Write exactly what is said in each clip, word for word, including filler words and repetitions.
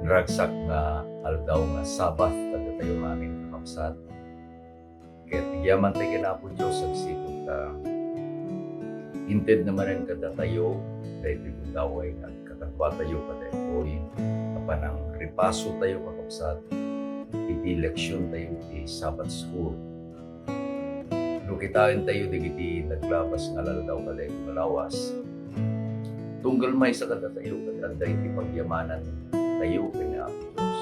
Naragsak nga aldaw nga Sabbath kadatayo amin, kakabsat. Ket agyamanen tayo ken Apo Dios, agsipud ta inted na manen kadatayo daytoy gundaway nga agkakaduatayo kadaytoy a panangripasotayo, kakabsat, iti leksiontayo iti Sabbath School. No kitaentayo dagiti naglabas nga aldaw kadaytoy nga lawas, tunggal maysa kadatayo ket adda iti pagyamanantayo ken ni Apo Dios.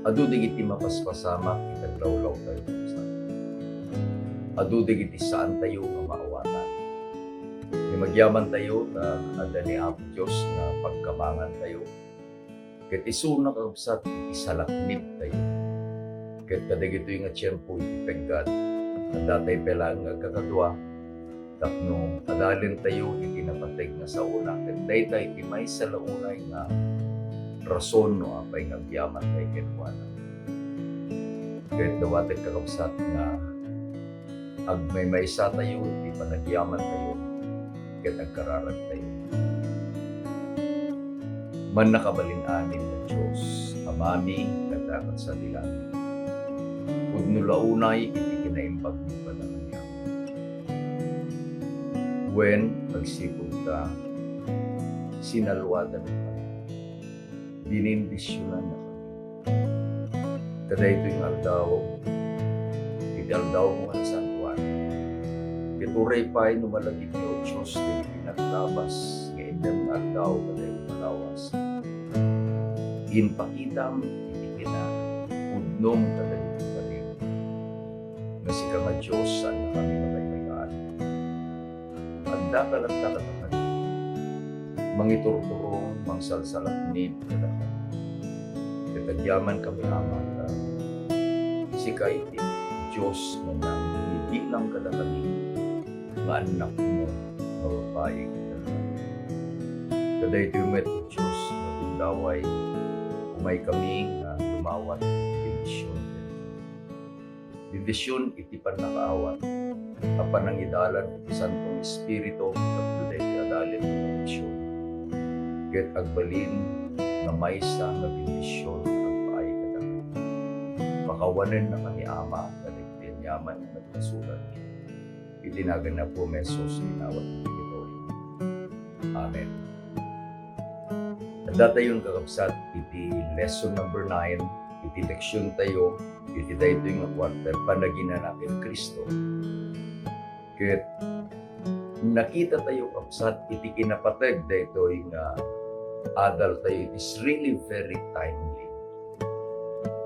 Adu dagiti mapaspasamak iti aglawlawtayo, kakabsat. Adu dagiti saantayo nga maawatan. Ngem agyamantayo ta adda ni Apo Dios nga pagkabangantayo. Ket isuna, kakabsat, iti salaknibtayo. Ket kadagitoy nga tiempo iti peggad, addatay pay laeng nga agkakadua, tapno adalentayo iti napateg nga saona, ket dayta iti maysa la unay nga rason no apay nga agyamantay kenkuana. Ket dawatek, kakabsat, nga agmaymaysatayo iti panagyamantayo ket agkararagtayo. Mannakabalin-amin a Dios, Amami, nga adda ket sadi langit, pudno la unay iti kinaimbagmo kadakami, Ama. Wen, agsipud ta sinaluadannakami, binindisionannakami kadaytoy nga aldaw, iti aldawmo nga nasantoan. Ket uray pay no malagipmi, O Dios, dagiti naglabas nga innem nga aldaw kadaytoy nga lawas, impakitam iti kinapudnom kadagiti baliw nga sika nga Dios, saannakami nga paypayaan. Addaka latta kadakami. Mangiturturong, mangsalsalaknib kadakami. Ket agyamankami, Ama, ta sika iti Dios nga nangibilang kadakami nga annakmo nga babai kadakami. Kadaytoy met, O Dios nga gundaway, umaykami nga dumawat bendision. Bendision iti pannakaawat a panangidalan iti Santo nga Espiritu tapno daytoy adalen nga bendision ket agbalin nga maysa nga bendision nga agpaay kadakami. Pakawanennakami, Ama, kadagiti aniaman nga nagpasulat iti nagan ni Apo Jesus nga inawat iti ditoy. Amen. Addatayon, kakabsat, iti lesson number nine, iti leksiontayo iti daytoy nga quarter, Panaginana ken Cristo. Ket nakitatayo, kabsat, iti kinapateg daytoy nga adaltayo, it is really very timely.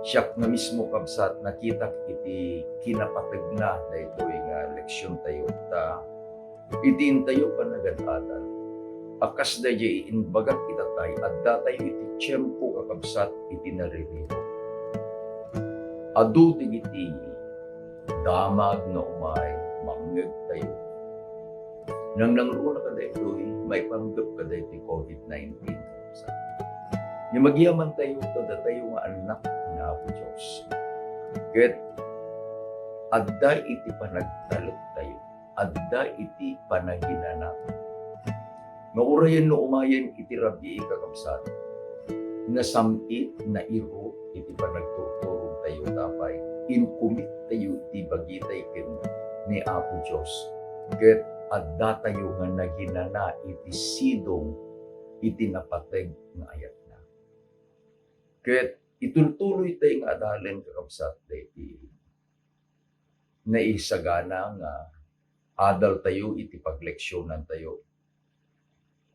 Siak nga mismo, kabsat, nakitak iti kinapategna daytoy nga leksiontayo, ta iti intayo panagad-adal a kas daydiay imbagak itatay, addatayo iti tiempo, kakabsat, iti nariribuk. Adu dagiti damag nga umay mangngegtayo. Nangnangruna kadaytoy maipanggep kadaytoy covid nineteen, kabsat. Ngem agyamantayo kadatayo nga annak ni Apo Dios. Ket adda iti panagtalektayo, adda iti panaginana. Nga urayen no umayen iti rabii, kakabsat, nasam-it, nairut iti panagturturogtayo, ta apay, inkumittayo iti bagitay ken ni Apo Dios, ket addatayo nga naginana iti sidong iti napateg nga ayatna. Ket itultuloytayo nga adalen, kakabsat, daydi naisagana nga adaltayo iti pagleksionantayo.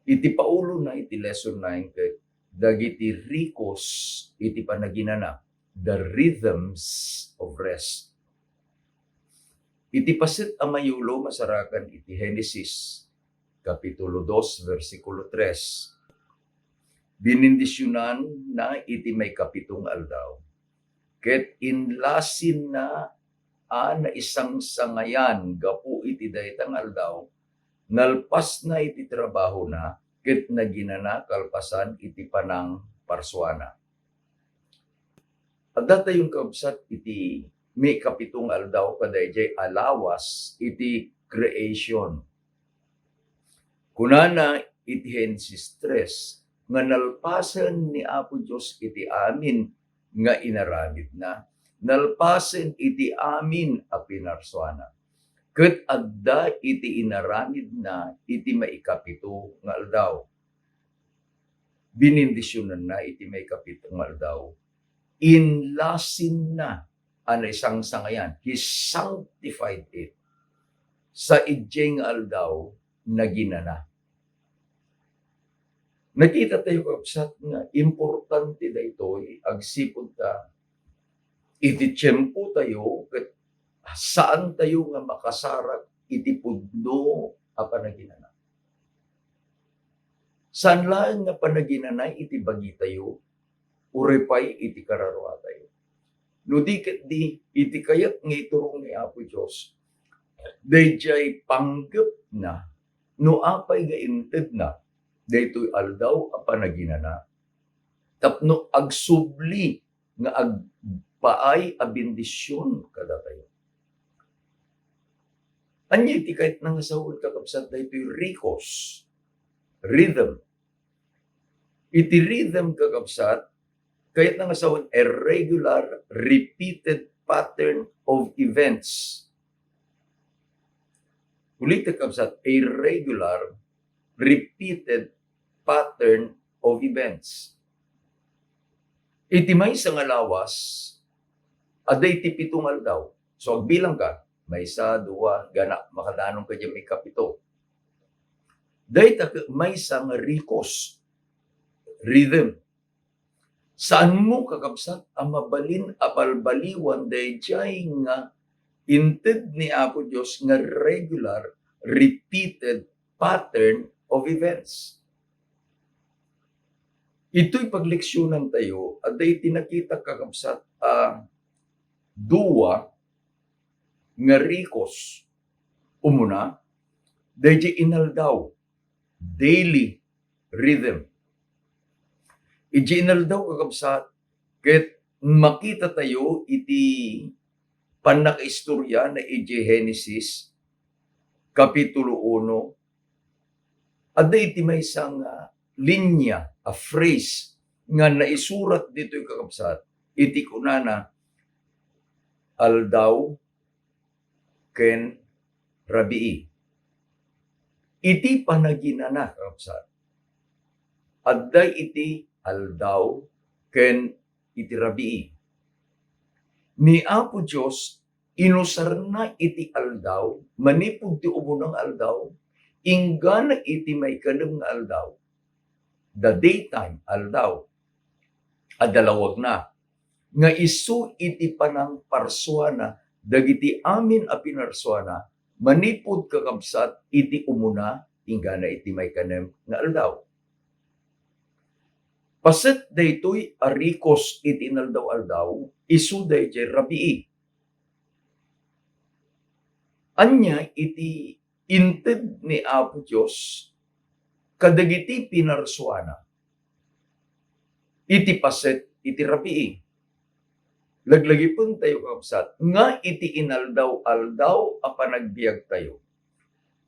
Iti paulona iti lesson nine ket dagiti rikos iti panaginana, the rhythms of rest. Iti paset a mayulo, masarakan iti Genesis, Kapitulo dos, bersikulo tres, binindisionanna iti maikapito nga aldaw, ket inlasinna a naisangsangayan gapu iti dayta nga aldaw, nalpasna iti trabahona, ket naginana kalpasan iti panangparsuana. Addatayon, kabsat, iti maikapito nga aldaw kadaydiay a lawas iti creation. Kunana iti Genesis tres, nga nalpasen ni Apo Dios iti amin nga inaramidna, nalpasen iti amin a pinarsuana. Ket adda iti inaramidna iti maikapito nga aldaw. Binindisionanna iti maikapito nga aldaw. Inlasinna a naisangsangayan. He sanctified it. Sa idiay nga aldaw, naginana. Nakita tayo, kabsat, nga importante daytoy agsipud ta iti tiempo tayo ket saan tayo nga makasarak iti pudno a panaginana. Saan laeng nga panaginana iti bagitayo, uray pay iti kararuatayo. No di ket di, iti kayat nga iturong ni Apo Dios, daydiay panggepna no apay nga intedna daytoy aldaw a panaginana tapno agsubli nga agpaay a bendision kadatayo. Ania iti kayatna nga sawen, kakabsat, daytoy rikos? Rhythm. Iti rhythm, kakabsat, kayatna nga sawen a regular, repeated pattern of events. Ulitek, kabsat, a regular, repeated pattern of events. Iti maysa nga lawas, adda iti pito nga aldaw. So, agbilang ka, maysa, dua, gana, makadanon ka diay maikapito. Dayta ket maysa nga rikos, rhythm. Saanmo, kakabsat, a mabalin a balbaliwan daydiay nga inted ni Apo Dios nga regular, repeated pattern of events. Itoy pagleksionan tayo, adda iti nakita, kakabsat, a dua nga rikos. Umuna, daydiay inaldaw, daily rhythm. Idiay inaldaw, kakabsat, ket makita tayo iti pannakaistorya na idiay Genesis, Kapitulo uno, adda iti maysa nga linya, a phrase, nga naisurat ditoy, kakabsat, iti kunana, aldaw ken rabii. Iti panaginana, kakabsat, adda iti aldaw ken iti rabii. Ni Apo Dios, inusarna iti aldaw, manipud ti umuna nga aldaw, inggana iti maikanem nga aldaw, the daytime, aldaw, a dalawagna, nga isu iti panangparsuana dagiti amin a pinarsuana, manipud, kakabsat, iti umuna inggana iti maikanem nga aldaw. Paset daytoy a rikos iti inaldaw-aldaw, isu daydiay rabii. Ania iti inted ni Apo Dios kadagiti pinarsuana iti paset iti rabii? Laglagipentayo, kakabsat, nga iti inaldaw-aldaw a panagbiagtayo,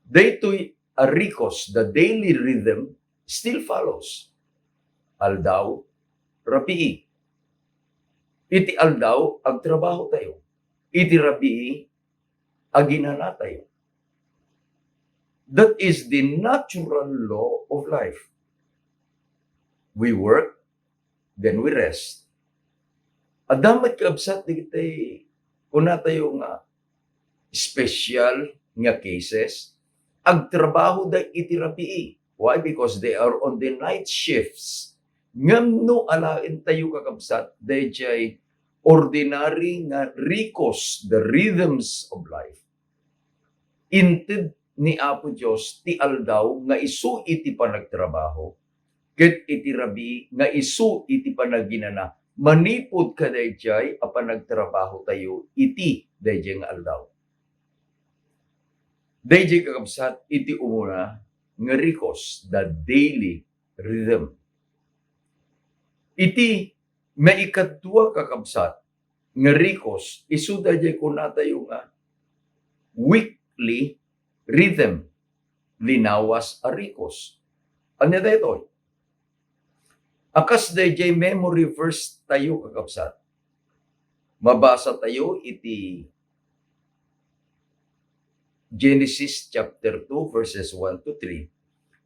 daytoy a rikos, the daily rhythm, still follows. Aldaw, rabii. Iti aldaw, agtrabaho tayo. Iti rabii, aginana tayo. That is the natural law of life. We work, then we rest. Adda met, kabsat, dagiti kuna tayo nga special nga cases, agtrabahoda iti rabii. Why? Because they are on the night shifts. Ngem no alaentayo, kakabsat, daydiay ordinary nga rikos, the rhythms of life, inted ni Apo Dios ti aldaw nga isu iti panagtrabaho, ket iti rabii nga isu iti panaginana, manipud kadaydiay a panagtrabaho tayo iti daydiay nga aldaw. Daydiay, kakabsat, iti umuna nga rikos, the daily rhythm. Iti maikadua, kakabsat, nga rikos, isu daydiay kunatayo nga weekly rhythm, linawas a rikos. Ania daytoy? A kas daydiay memory verse tayo, kakabsat, mabasa tayo iti Genesis chapter two, verses one to three.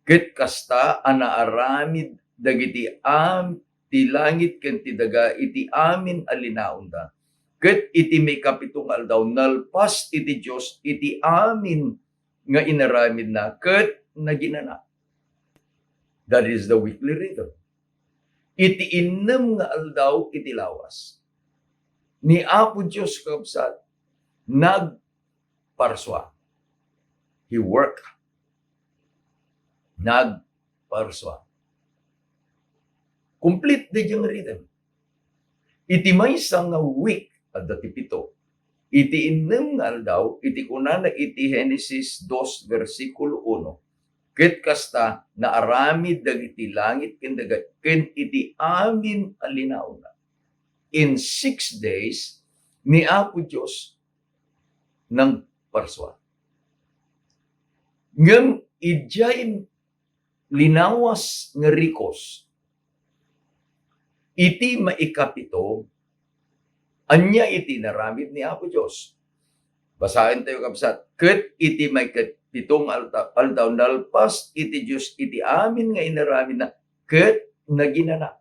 Ket kasta a naaramid dagiti am-, ti langit ken ti daga iti amin a linaonda. Ket iti maikapito nga aldaw, nalpas iti Dios iti amin nga inaramidna ket naginana. That is the weekly rhythm. Iti innem nga aldaw iti lawas, ni Apo Dios, kabsat, nagparsua. He work. Nagparsua. Complete daydiay nga rhythm. Iti maysa nga week, adda ti pito. Iti innem nga aldaw, iti kunana iti Genesis dos, bersikulo uno, ket kasta naaramid dagiti langit ken daga ken iti amin a linaonna. In six days, ni Apo Dios nagparsua. Ngem idiay linawas nga rikos, iti maikapito, ania iti inaramid ni Apo Dios? Basaen tayo, kabsat. Ket iti maikapito nga alta-, aldaw, nalpas iti Dios iti amin nga inaramidna, ket naginana.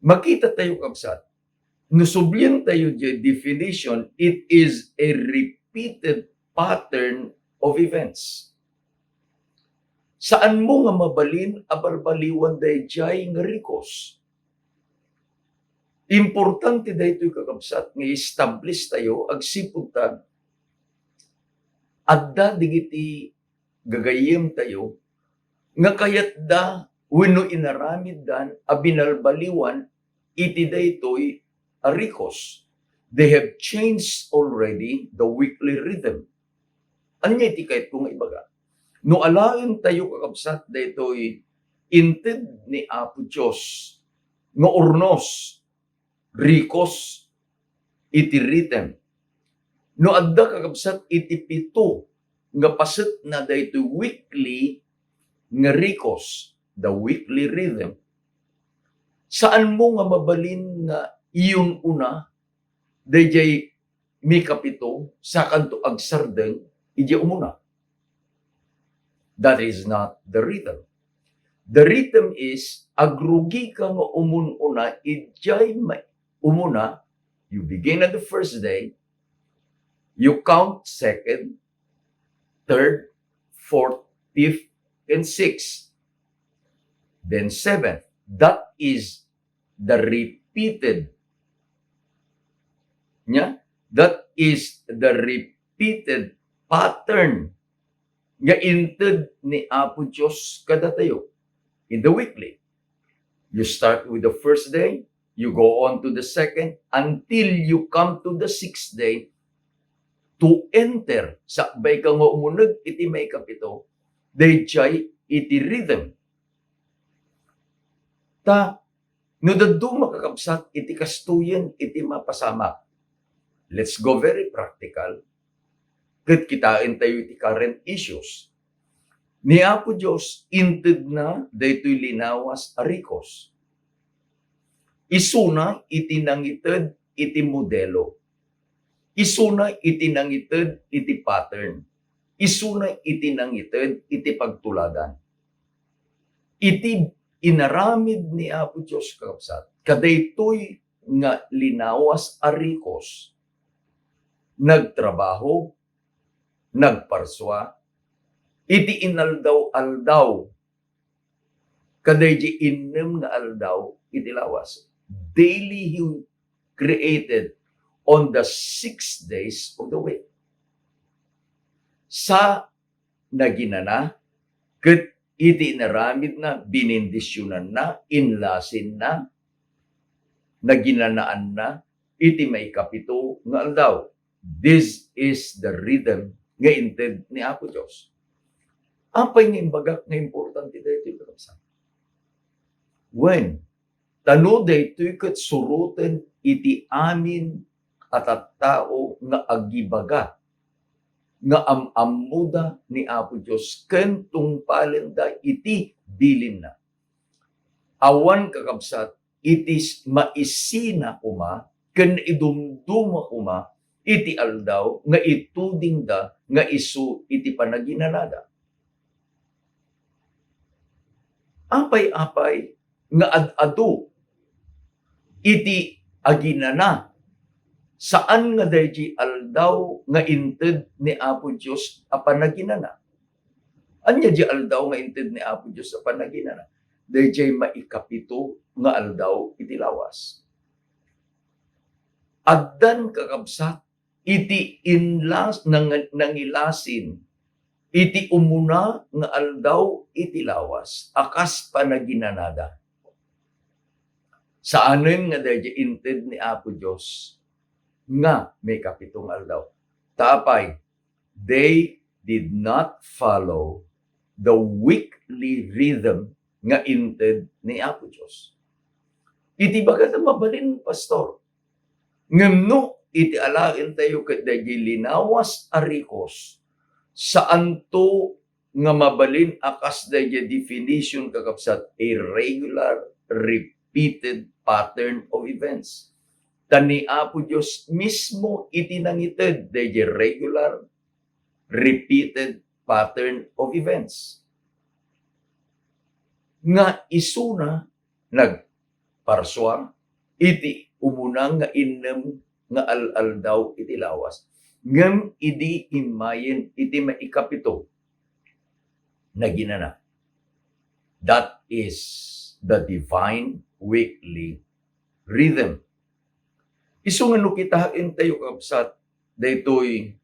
Makita tayo, kabsat, no sublien tayo diay definition, it is a repeated pattern of events. Saanmo nga mabalin a balbaliwan daydiay nga rikos. Importante daytoy, kakabsat, nga i-establish tayo agsipud ta adda dagiti gagayyem tayo nga kayatda wenno inaramiddan a binalbaliwan iti daytoy a rikos. They have changed already the weekly rhythm. Ania iti kayatko nga ibaga? No alaen tayo, kakabsat, daytoy inted ni Apo Dios nga urnos, rikos iti rhythm. No adda, kakabsat, iti pito nga pasetna daytoy weekly nga rikos, the weekly rhythm, saanmo nga mabalin nga iyun-una daydiay maikapito, sakanto agsardeng idiay umuna. That is not the rhythm. The rhythm is, agrugika nga umun-una idiay ma-, umuna, you begin at the first day, you count second, third, fourth, fifth, and sixth, then seventh. That is the repeated, nya? That is the repeated pattern nga inted ni Apo Dios kadatayo in the weekly. You start with the first day, you go on to the second, until you come to the sixth day, to enter, sakbay ka nga umuneg iti maikapito, daydiay iti rhythm. Ta, no dadduma, kakabsat, iti kastoyen iti mapasamak, let's go very practical, ket kitaen tayo iti current issues. Ni Apo Dios, intedna daytoy linawas a rikos. Isuna iti nangited iti modelo. Isuna iti nangited iti pattern. Isuna iti nangited iti pagtuladan. Iti inaramid ni Apo Dios, kakabsat, kadaytoy nga linawas a rikos, nagtrabaho, nagparsua, iti inaldaw-aldaw, kadaydi innem nga aldaw iti lawas. Daily he created on the six days of the week. Sa naginana, ket iti inaramidna, binindisionanna, inlasinna, naginanaanna iti maikapito nga aldaw. This is the rhythm nga inted ni Apo Dios. Apay nga imbagak nga importante daytoy, kakabsat? Wen, ta no daytoy ket suroten iti amin a tattao nga agibaga nga am-ammoda ni Apo Dios ken tungpalenda iti bilinna. Awan, kakabsat, iti s-, maisina koma ken idumduma koma iti aldaw nga itudingda nga isu iti panaginanada. Apay-apay nga ad-adu iti aginana saan nga daydiay aldaw nga inted ni Apo Dios a panaginana. Ania di aldaw nga inted ni Apo Dios a panaginana? Daydiay maikapito nga aldaw iti lawas. Addan, kakabsat, iti inlas-, nang-, nangilasin iti umuna nga aldaw iti lawas a kas panaginanada. Saanen nga daydiay inted ni Apo Dios nga maikapito nga aldaw. Ta apay, they did not follow the weekly rhythm nga inted ni Apo Dios. Iti bagada mabalin, Pastor. Ngem no iti alaentayo ket daydiay linawas a rikos, saanto nga mabalin a kas daydiay definition, kakabsat, a regular, repeated pattern of events. Ta ni Apo Dios mismo iti nangited daydiay regular, repeated pattern of events. Nga isuna nagparsua iti umuna nga innem nga al-aldaw iti lawas. Ngem idi immayen iti maikapito, naginana. That is the divine weekly rhythm. Isu nga no kitaentayo, kabsat, daytoy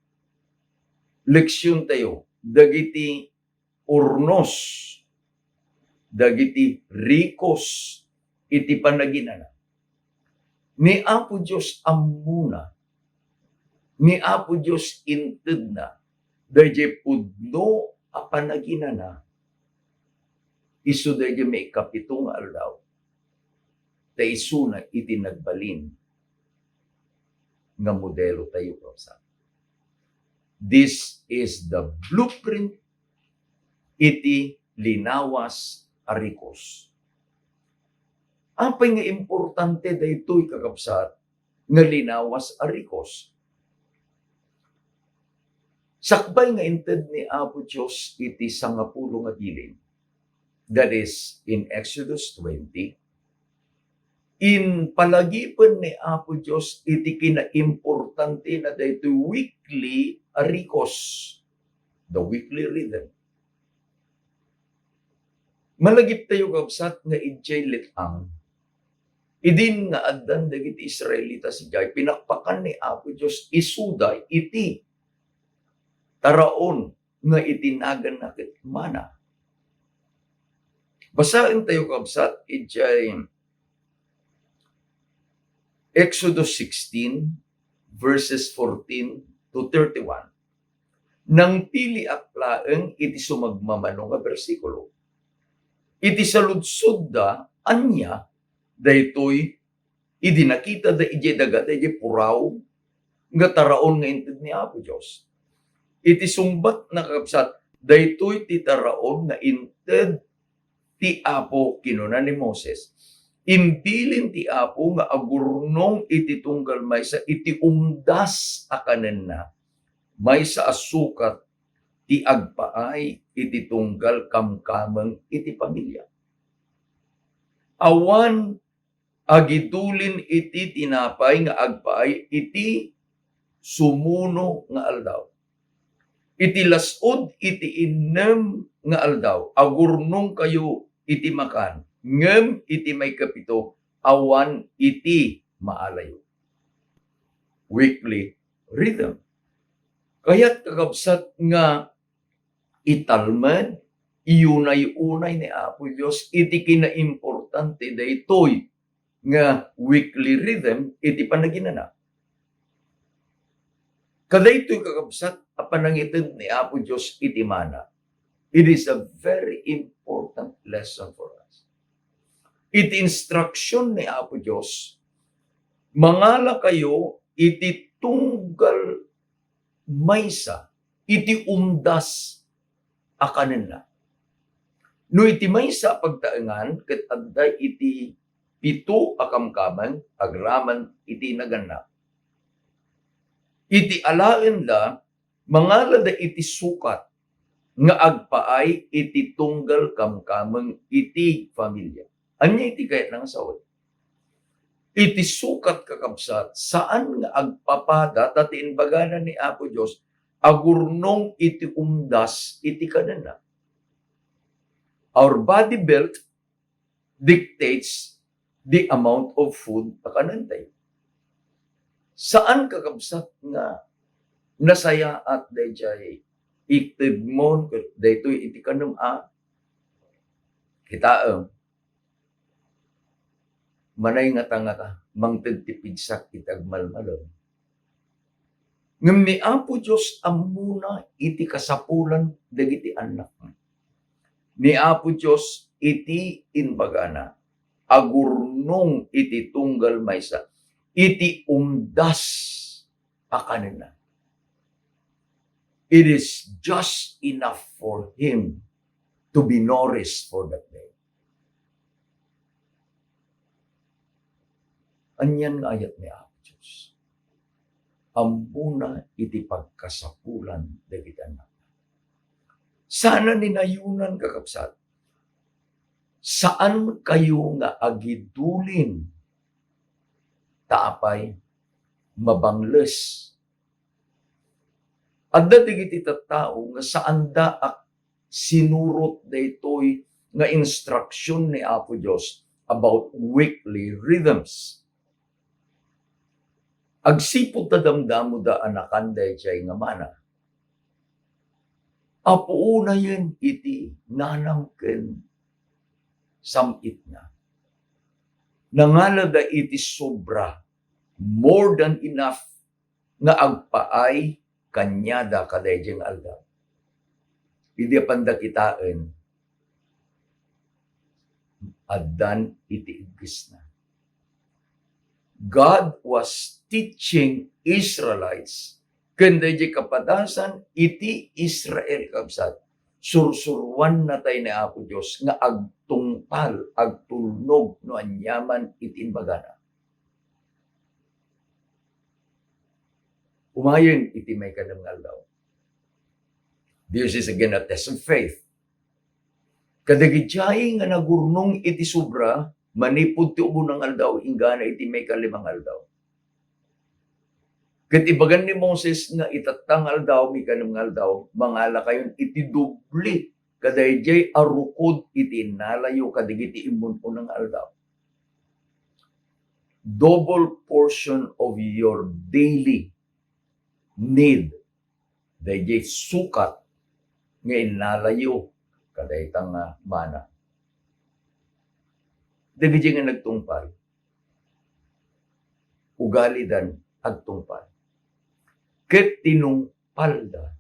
leksiontayo, dagiti urnos, dagiti rikos iti panaginana. Ni Apo Dios ammona, ni Apo Dios intedna, daydiay pudno a panaginana, isu daydiay maikapito nga aldaw. Ta isuna iti nagbalin nga modelo tayo, kabsat. This is the blueprint iti linawas a rikos. Apay nga importante daytoy, kakabsat, nga linawas a rikos? Sakbay nga inted ni Apo Dios iti sangapulo nga bilin, that is, in Exodus twenty, impalagipen ni Apo Dios iti kinaimportantena daytoy weekly a rikos, the weekly rhythm. Malagiptayo, kabsat, nga idiay let-ang, idin nga addan dagiti Israelita sadiay, pinakpakan ni Apo Dios isuda iti taraon nga iti naganna ket manna. Basaentayo, kabsat, idiay Exodus sixteen, verses fourteen to thirty-one. Nangpiliak laeng iti sumagmamano nga bersikulo. Iti saludsodda, ania daytoy idi nakitada idiay daga daydiay puraw nga taraon nga inted ni Apo Dios? Iti sungbatna, kakabsat, daytoy ti taraon nga inted ti Apo, kinuna ni Moses. Imbilin ti Apo nga agurnong iti tunggal maysa iti umdas a kanenna, maysa a sukat ti agpaay iti tunggal kamkameng iti pamilia. Awan agidulin iti tinapay nga agpaay iti sumuno nga aldaw. Iti las-ud iti innem nga aldaw, agurnongkayo iti makan, ngem iti maikapito, awan iti maalayo. Weekly rhythm. Kayat, kakabsat, nga italmed, iunay-unay ni Apo Dios iti kinaimportante daytoy nga weekly rhythm iti panaginana. Kadaytoy, kakabsat, a panangited ni Apo Dios iti manna. It is a very important lesson for us. Iti instruction ni Apo Dios, mangalakayo iti tunggal maysa iti umdas a kanenna. No iti maysa a pagtaengan, ket adda iti pito a kamkameng agraman iti naganna. Iti alaenda, mangalada iti sukat nga agpaay iti tunggal kamkameng iti familia. Ania iti kayatna nga sawen? Iti sukat, kakabsat, saan nga agpapada ta ti imbagana ni Apo Dios, agurnong iti umdas iti kanenna. Our body built dictates the amount of food a kanentayo. Saan, kakabsat, nga nasayaat dayjay itedmo daytoy iti kanem a? Kitaem, manay nga tangaka, mangted ti pigsak iti agmalmalem. Ngem ni Apo Dios ammona iti kasapulan dagiti annakna. Ni Apo Dios iti imbagana, agurnong iti tunggal maysa, iti umdas a kanenna. It is just enough for him to be nourished for that day. Anian nga ayat ni Apo Dios? Ammona iti pagkasapulan dagiti annakna. Saan a ninayonan, kakabsat. Saan kayo nga agidulin. Ta apay, mabangles. Adda dagiti tattao nga saanda a sinurot daytoy nga instruction ni Apo Dios about weekly rhythms. Agsipud ta damdamoda a nakan dayjay nga mana, apuonayen iti nanam ken sam-itna. Nangalada iti sobra, more than enough, nga agpaay kaniada kadaydiay nga aldaw. Idi apanda kitaen, addan iti iggesna. God was teaching Israelites ken daydiay kapadasan iti Israel, kabsat. Sursuroannatay ni Apo Dios nga agtungpal, agtulnog no aniaman iti imbagana. Umayen iti maikanem nga aldaw. This is again a test of faith. Kadagiti nga nagurnong iti sobra, manipud ti ubon nga aldaw, inggana iti maikalima nga aldaw. Ket ibagan ni Moses nga itatta nga aldaw, maikanem nga aldaw, mangalakayon iti doble kadaydiay a rukod iti innalayo kadagiti immun-una nga aldaw. Double portion of your daily need. Daydiay sukat nga innalayo kadayta nga mana. Dagiti nga nagtungpal, ugalidan agtungpal. Ket tinungpalda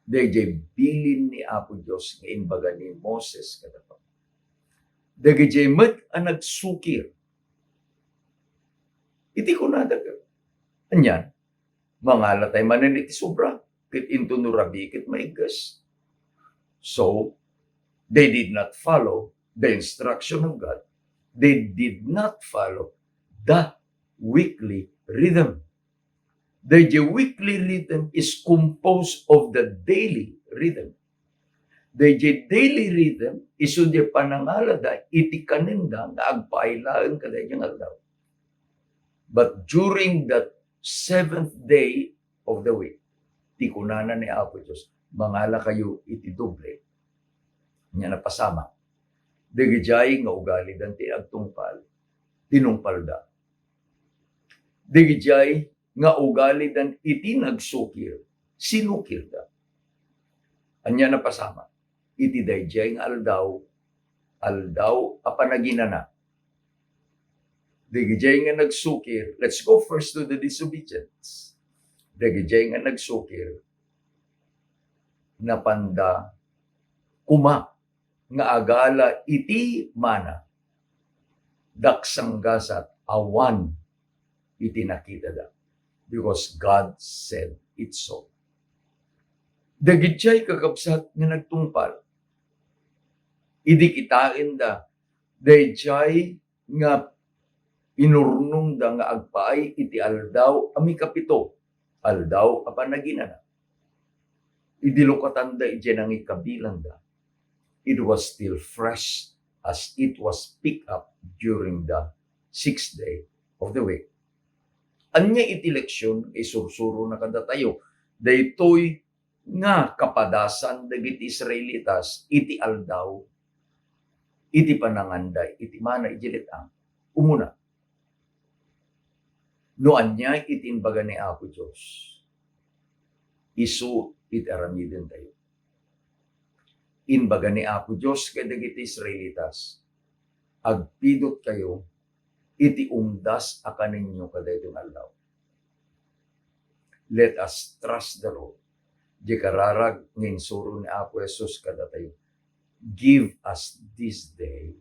daydiay bilin ni Apo Dios nga imbaga ni Moses kadakuada. Dagiti met a nagsukir. Iti kunada, anian, mangalatay manen iti sobra, ket inton no rabii ket maigges. So, they did not follow the instruction of God. They did not follow the weekly rhythm. The weekly rhythm is composed of the daily rhythm. Daydiay daily rhythm, isu diay panangalada iti kanenda nga agpaay laeng kadaydiay nga aldaw. But during that seventh day of the week, ti kunana ni Apo Dios, mangalakayo iti doble. Ania napasamak? Dagiti nga ugalidan ti agtungpal, tinungpalda. Dagiti nga ugalidan iti nagsukir, sinukirda. Ania napasamak? Iti daydiay nga aldaw, aldaw a panaginana. Dagiti nga nagsukir, let's go first to the disobedience. Dagiti nga nagsukir, napanda koma nga agala iti mana, daksanggasat awan iti nakitada, because God said it so. Dagiti kakabsat nga nagtungpal, Idi kitaenda, daydiay nga inurnongda nga agpaay iti aldaw a mikapito, aldaw a panaginana. Idi lukatanda idiay nangikabilangda, it was still fresh as it was picked up during the sixth day of the week. Ania iti leksion nga isursurona kadatayo? Daytoy nga kapadasan dagiti Israelitas iti aldaw iti pananganda iti mana idiay let-ang. Umuna, no ania iti imbaga ni Apo Dios, isu iti aramidentayo. Imbaga ni Apo Dios kadagiti Israelitas, "Agpidutkayo iti umdas a kanenyo kadaytoy nga aldaw." Let us trust the Lord. Di kararag nga insuro ni Apo Jesus kadatayo, "Give us this day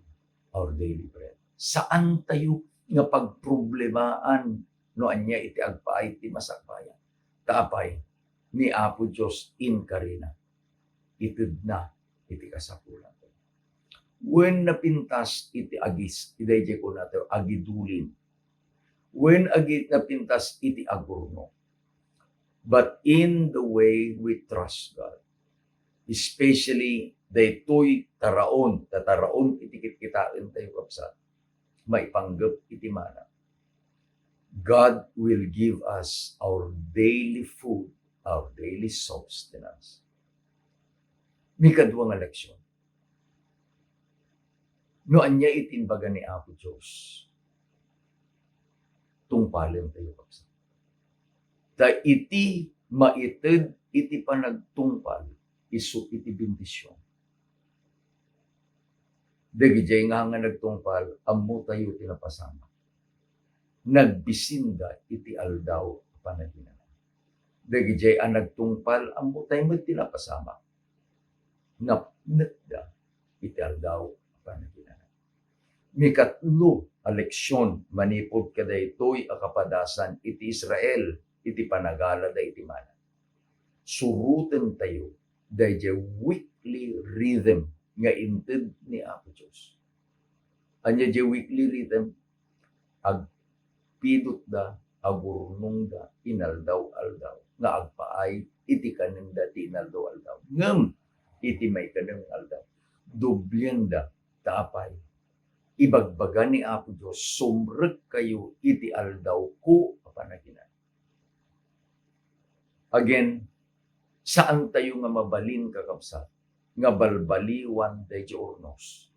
our daily bread." Saan tayo nga pagproblemaan no ania iti agpaay ti masakbayan. Ta apay, ni Apo Dios inkarina, itedna iti kasapulan. Wen napintas iti agis, iti daydiay kunatayo, agidulin. Wen agi-, napintas iti agurno. But in the way we trust God, especially daytoy taraon, ta taraon iti kitkitaentayo, kabsat, maipanggep iti mana. God will give us our daily food, our daily sustenance. Mikadua nga leksion, no ania iti imbaga ni Apo Dios, tungpalentayo, kabsat. Ta iti maited iti panagtungpal, isu iti bendision. Dagidiay nga, nga nagtungpal, ammotayo ti napasamak. Nagbisinda iti aldaw a panaginana. Dagidiay a nagtungpal, ammotayo met ti napasamak. Napnekda iti aldaw a panaginana. Mikatlo a leksion manipud kadaytoy a kapadasan iti Israel iti panagalada iti mana. Surotentayo daydiay weekly rhythm nga inted ni Apo Dios. Ania diay weekly rhythm? Agpidutda, agurnongda inaldaw-aldaw nga agpaay iti kanenda ti inaldaw-aldaw. Ngem iti maikanem nga aldaw, doblienda. Ta apay, ibagbaga ni Apo Dios, "Sumrekkayo iti aldawko a panaginana." Again, saantayo nga mabalin, kakabsat, nga balbaliwan daydiay urnos.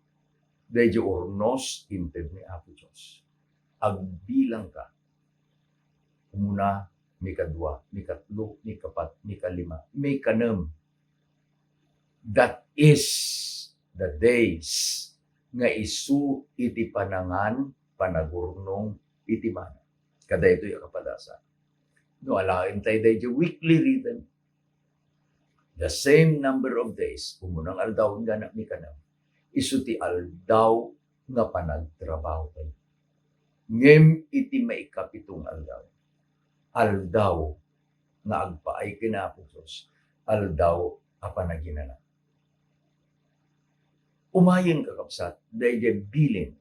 Daydiay urnos inted ni Apo Dios. Agbilangka. Umuna, mikadua, mikatlo, mikapat, mikalima, mikanem. That is the days nga isu iti panangan, panagurnong iti mana. Kadaytoy a kapadasan. No alaentayo daydiay weekly rhythm, the same number of days, umuna nga aldaw inggana mikanem, isu ti aldaw nga panagtrabahotayo. Ngem iti maikapito nga aldaw, aldaw nga agpaay ken Apo Dios, aldaw a panaginana. Umayen, kakabsat, daydiay bilin.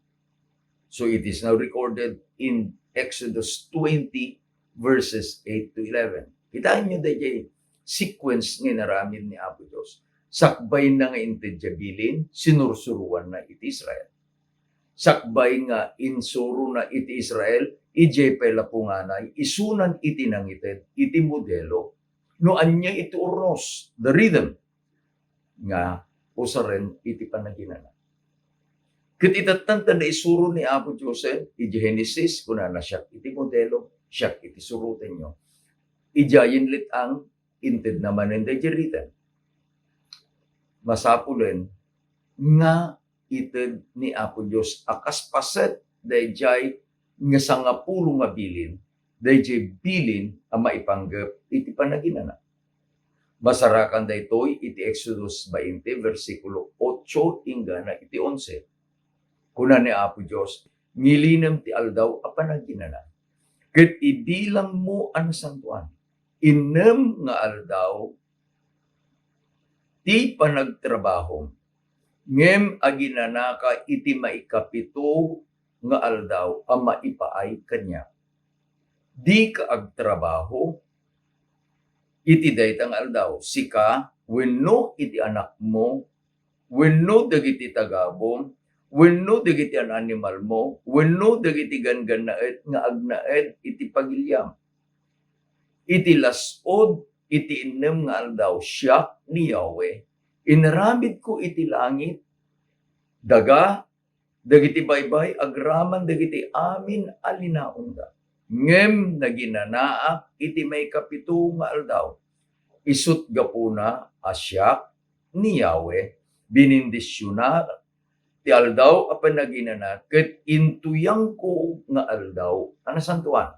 So it is now recorded in Exodus twenty, verses eight to eleven. Kitaenyo daydiay sequence nga inaramid ni Apo Dios. Sakbayna nga inted diay bilin, sinursuroanna iti Israel. Sakbay nga insurona iti Israel, idiay pay la punganay, isunan iti nangited iti modelo no ania iti urnos, the rhythm, nga usaren iti panaginana. Ket itattanta naisuro ni Apo Dios, eh, iti Genesis, kunana, "Siak iti modelo, siak iti surotenyo." Idiayen let-ang, intedna manen daydiay rhythm. Masapulen nga ited ni Apo Dios a kas paset daydiay nga sangapulo nga bilin, daydiay bilin a maipanggep iti panaginana. Masarakan daytoy iti Exodus twenty, bersikulo otso inggana iti onse. Kuna ni Apo Dios, "Ngilinem ti aldaw a panaginana, ket ibilangmo a nasantoan. Innem nga aldaw ti panagtrabahom, Ngem aginanaka iti maikapito nga aldaw a maipaay kaniak. Dika agtrabaho iti dayta nga aldaw, sika wenno iti anakmo, wenno dagiti tagabum, wenno dagiti an-animalmo, wenno dagiti ganggannaet nga agnaed iti pagiliam. Iti las-ud iti innem nga aldaw, siak ni Yahweh, inaramidko iti langit, daga, dagiti baybay agraman dagiti amin a linaonda. Ngem naginanaak iti maikapito nga aldaw. Isut' gapuna a siak ni Yahweh, binindisionak ti aldaw a panaginana ket intuyangko nga aldaw a nasantoan.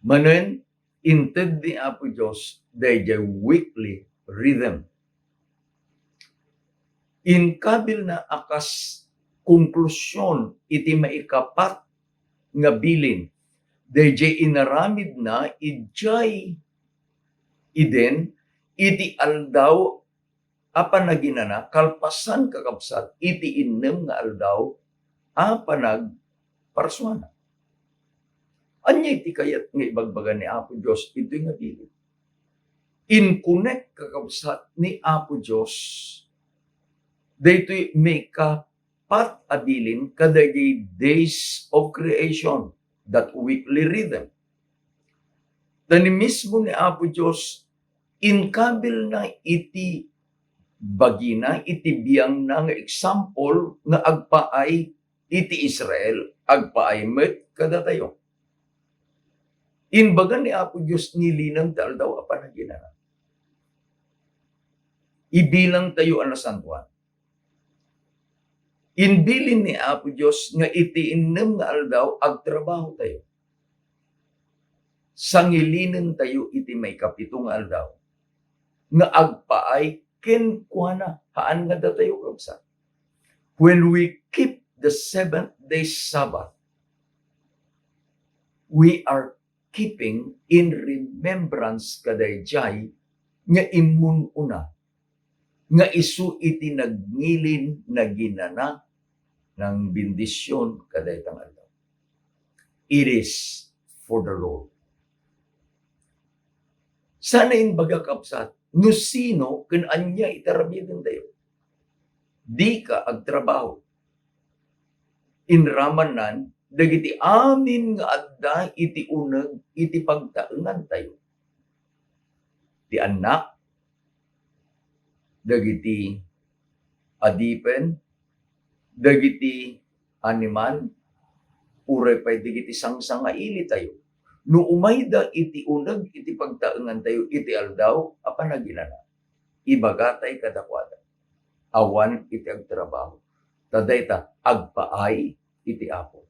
Manen, inted ni Apo Dios daydiay weekly rhythm. Inkabilna a kas konklusion iti maikapat nga bilin daydiay inaramidna idiay Eden iti aldaw a panaginana, kalpasan, kakabsat, iti innem nga aldaw a panagparsuana. Ania iti kayat nga ibagbaga ni Apo Dios itoy nga bilin? Inkonek, kakabsat, ni Apo Dios daytoy maikapat a bilin kadagiti days of creation, that weekly rhythm. Ta ni mismo ni Apo Dios, inkabilna iti bagina, iti biangna nga example nga agpaay iti Israel, agpaay met kadatayo. Imbaga ni Apo Dios, nilinen ti aldaw a panaginana. Ibilangtayo a nasantoan. Imbilin ni Apo Dios nga iti innem nga aldaw, agtrabahotayo. Sangilinentayo iti maikapito nga aldaw nga agpaay kenkuana, haan nga datayo, kabsat. When we keep the seventh day Sabbath, we are keeping in remembrance kadaydiay nga immun-una, nga isu iti nagngilin, naginana, nangbendision kadayta nga aldaw. It is for the Lord. Sana imbaga, kabsat, no sino ken ania iti aramidentayo. Dika agtrabaho. Inramannan dagiti amin nga adda iti uneg iti pagtaengantayo. Ti annak, dagiti adipen, dagiti animal, uray pay dagiti sangsangailitayo. No umayda iti uneg iti pagtaengantayo iti aldaw a panaginana, ibagatay kadakuada, awan iti agtrabaho, ta dayta agpaay iti Apo.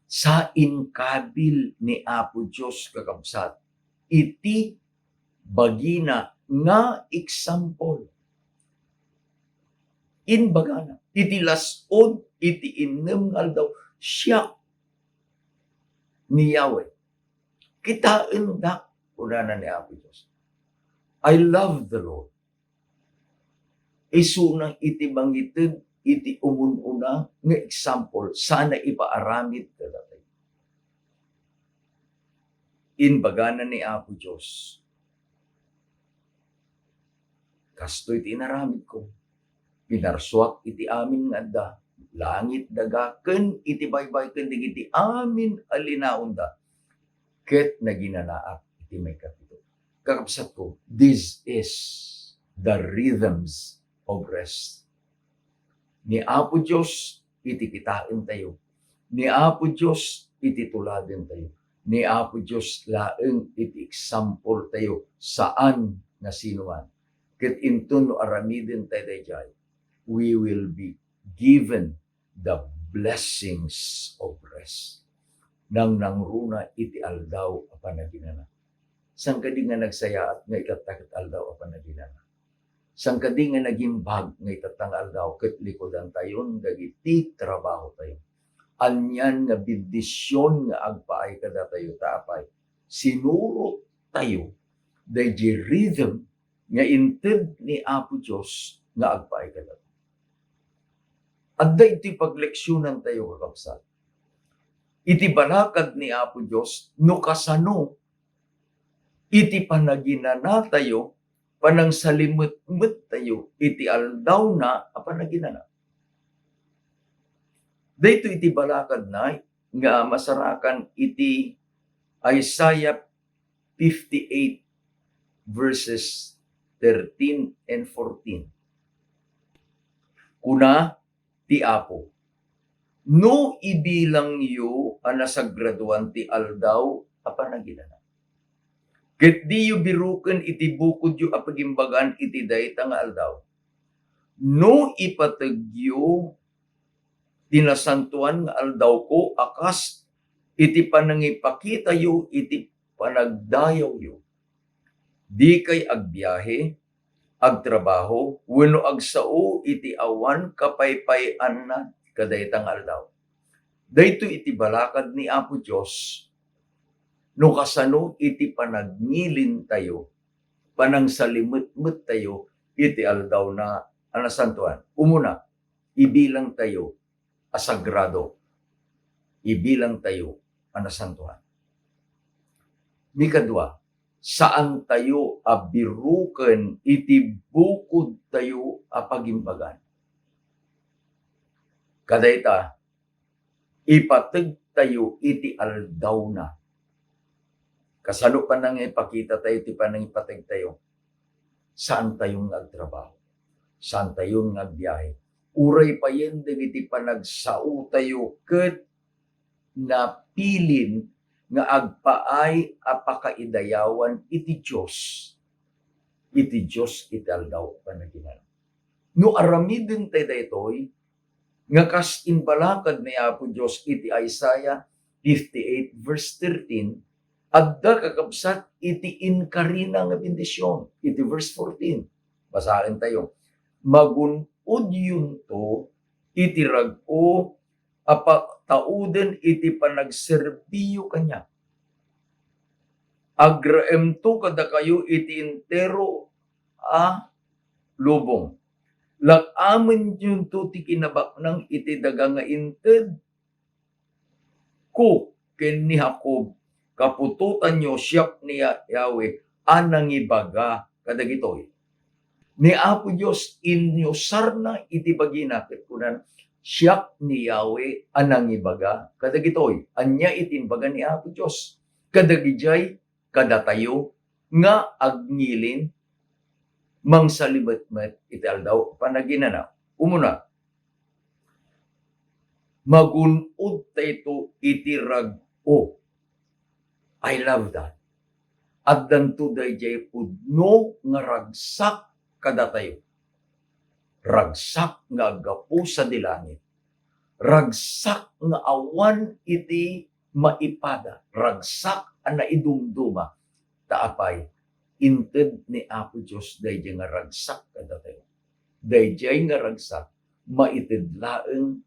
Sa inkabil ni Apo Dios, kakabsat, iti bagina nga example. Imbagana, iti las-ud iti innem nga aldaw, siak ni Yahweh. Kitaendak, kunana ni Apo Dios. I love the Lord. Isuna iti mangited iti umun-una nga example, sana ipaaramid kadatayo. Imbagana ni Apo Dios, "Kastoy ti inaramidko. Pinarsuak iti amin nga adda, langit, daga, ken iti baybay, ken dagiti amin a linaonda, ket naginanaak iti maikapito." Kakabsatko, this is the rhythms of rest. Ni Apo Dios iti kitaentayo. Ni Apo Dios iti tuladentayo. Ni Apo Dios laeng iti example tayo, saan nga sinoman. Ket inton no aramiden tayo daydiay, we will be given the blessings of rest. Nangnangruna iti aldaw a panaginana. Saan kadi nga nagsayaat nga itatta ket aldaw a panaginana? Saan kadi nga nagimbag nga itatta nga aldaw ket likudantayon dagiti trabahotayo? Anian nga bendision nga agpaay kadatayo ta apay, sinurot tayo daydi rhythm nga inted ni Apo Dios nga agpaay kadata. Adda iti pagleksionantayo, kakabsat. Iti balakad ni Apo Dios, no kasano iti panaginanatayo, panangsalimetmettayo iti aldawna a panaginana. Daytoy iti balakadna nga masarakan iti Isaiah fifty-eight verses thirteen and fourteen. Kuna ti Apo, "No ibilangyo a nasagradoan ti aldaw a panaginana, ket diyo biruken iti bukodyo a pagimbagan iti dayta nga aldaw, no ipategyo ti nasantoan nga aldawko a kas iti panangipakitayo iti panagdayawyo, dikay agbiahe, agtrabaho, wenno agsao iti awan kapaypayaanna kadayta nga aldaw." Daytoy iti balakad ni Apo Dios no kasano iti panagnilintayo, panangsalimetmettayo iti aldawna a nasantoan. Umuna, ibilangtayo a sagrado. Ibilangtayo a nasantoan. Mikadua, saantayo a biruken iti bukodtayo a pagimbagan. Kadayta, ipategtayo iti aldawna. Kasano panangipakitatayo ti panangipategtayo? Saantayo nga agtrabaho. Saantayo nga agbiahe. Uray payen dagiti panagsaotayo ket napilin nga agpaay a pakaidayawan iti Dios, iti Dios iti aldaw a panaginana. No aramidentayo daytoy, nga kas imbalakad ni Apo Dios iti Isaiah fifty-eight verse thirteen, adda kakabsat iti inkarina nga bendision. Iti verse fourteen, basaentayo, "Magun-odyonto iti rag-o a patauden iti panagserbiyo kaniak. Agraemto kadakayo iti entero a lubong. Lak-amenyonto ti kinabaknang iti daga nga inted ko ken ni Jacob, kaputotanyo, siak ni Ya-, Yahweh a nangibaga kadagitoy." Ni Apo Dios, inusarna iti bagina ket kunan, "Siak ni Yahweh a nangibaga kadagitoy." Ania iti imbaga ni Apo Dios kadagidiay kadatayo nga agnilin, mangsalimetmet iti aldaw a panaginana? Umuna, magun-odtayto iti rag-o. I love that. Addanto daydiay pudno nga ragsak kadatayo. Ragsak nga aggapu sadi langit. Ragsak nga awan iti maipada, ragsak a naidumduma. Ta apay, inted ni Apo Dios daydiay nga ragsak kadatayo. Daydiay nga ragsak, maited laeng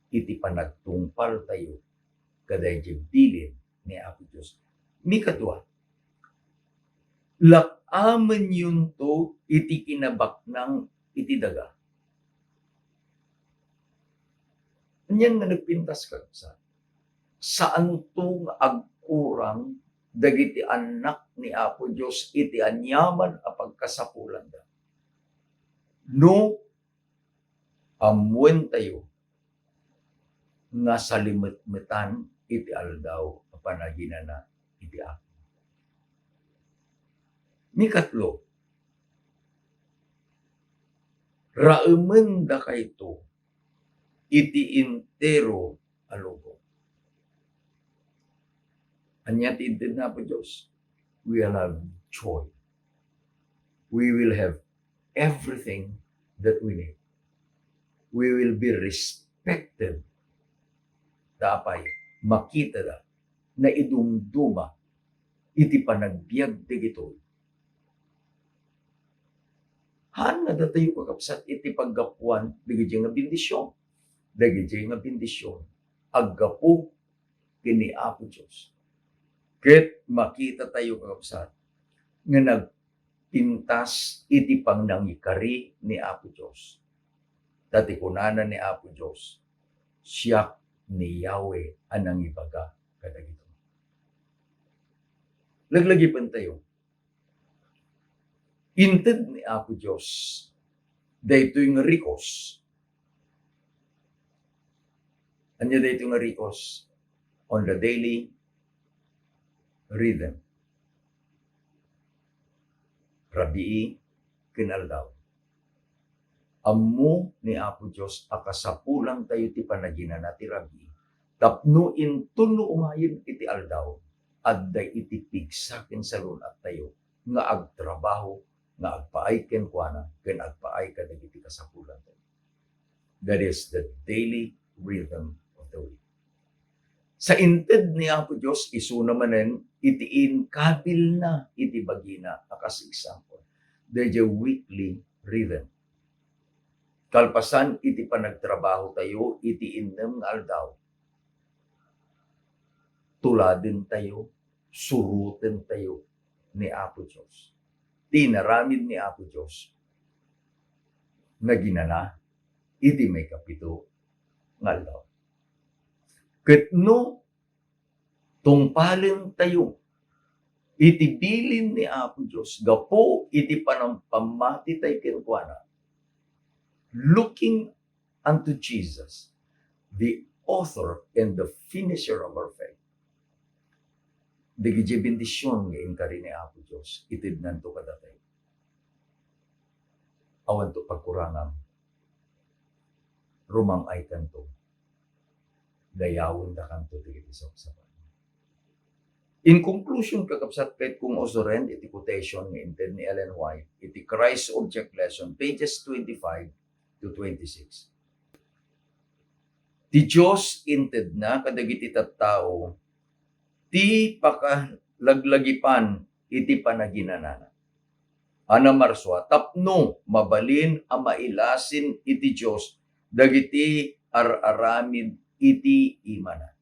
iti panagtungpaltayo kadaydiay bilin ni Apo Dios. Mikadua, lak-amenyonto iti kinabaknang iti daga. Anian nga nagpintas, kakabsat? Saanto nga agkurang dagiti annak ni Apo Dios iti aniaman a pagkasapulanda no ammoentayo nga salimetmetan iti aldaw a panaginana iti Apo. Mikatlo, raemendakayto iti entero a lubong. Ania ti inted ni Apo Dios? We will have joy. We will have everything that we need. We will be respected. Ta apay, makitada, naidumduma iti panagbiag dagitoy. Haan nga datayo, kakabsat, iti paggapuan dagiti nga bendision. Dagiti nga bendision, aggapu ken ni Apo Dios. Ket makitatayo, kakabsat, nga nag-, pintas iti panangikari ni Apo Dios. Ta ti kunana ni Apo Dios, "Siak ni Yahweh a nangibaga kadagitoy." Laglagipentayo. Inted ni Apo Dios daytoy nga rikos. Ania daytoy nga rikos? On the daily rhythm. Rabii ken aldaw. Ammo ni Apo Dios a kasapulantayo ti panaginana ti rabii tapno inton no umayen iti aldaw, adda iti pigsa ken salun-attayo nga agtrabaho, nga agpaay kenkuana, ken agpaay kadagiti kasapulantayo. That is the daily rhythm of the week. Sa inted ni Apo Dios, isuna manen iti inkabilna iti bagina a kas example, the weekly rhythm. Kalpasan iti panagtrabahotayo iti innem nga aldaw, tuladentayo, surotentayo ni Apo Dios. Ti inaramid ni Apo Dios, naginana iti maikapito nga aldaw. Ket no tungpalentayo iti bilin ni Apo Dios gapu iti panangpammatitayo kenkuana, looking unto Jesus, the author and the finisher of our faith. Dagiti bendision nga inkari ni Apo Dios, itednanto kadatayo. Awanto pagkurangam. Rumang-aykanto. Dayawendakanto dagiti sapsapa. In conclusion, kakabsat, kayatko nga usuren iti quotation nga inted ni Ellen White iti Christ Object Lesson, pages twenty-five to twenty-six. Ti Dios intedna kadagiti tattao ti pakalaglagipan iti panaginanana a namarsua tapno mabalin a mailasin iti Dios dagiti ar-aramid iti imana.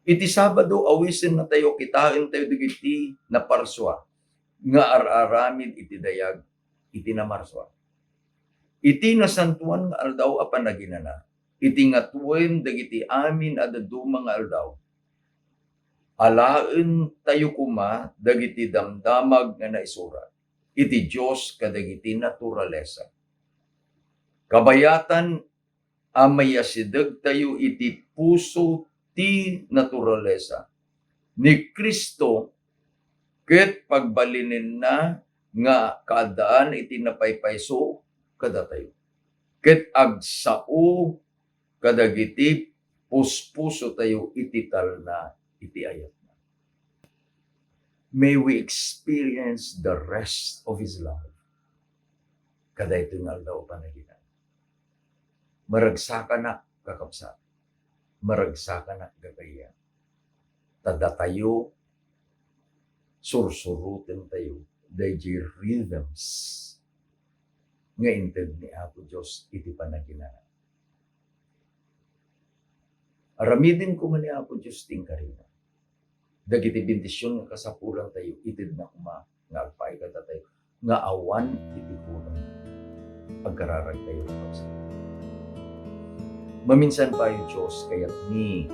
Iti Sabado, awisennatayo, kitaentayo dagiti naparsua nga ar-aramid iti dayag iti namarsua. Iti nasantoan nga aldaw a panaginana, iti ngatoen dagiti amin a dadduma nga aldaw, alaentayo koma dagiti damdamag nga naisurat iti Dios kadagiti naturalesa. Kabayatan a maiyasidegtayo iti puso ti naturalesa ni Cristo ket pagbalinenna nga kaaddaan iti napaypayso kadatayo, ket agsao kadagiti puspusotayo iti talna iti ayatna. May we experience the rest of His love. Kadaytoy nga aldaw a panaginana. Maragsakanak, kakabsat. Maragsakanak, gagayyem. Ta datayo, sursurotentayo dayjay rhythms nga inted ni Apo Dios iti panaginana. Aramiden koma ni Apo Dios ti inkarina. Dagiti bendision nga kasapulantayo, itedna koma nga agpaay kadatayo nga awan iti kulang. Agkararagtayo, kakabsat. Maminsan pay, Dios, kayatmi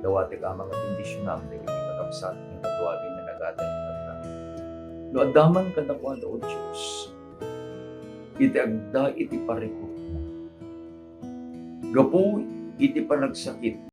Dawatek, Ama, nga bendisionam dagiti kakabsat nga kaduagen nga nagada iti kasta. No adda man kadakuada, O Dios, iti agda iti parikutna, gapu iti panagsakit,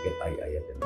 ket ay-ayaten.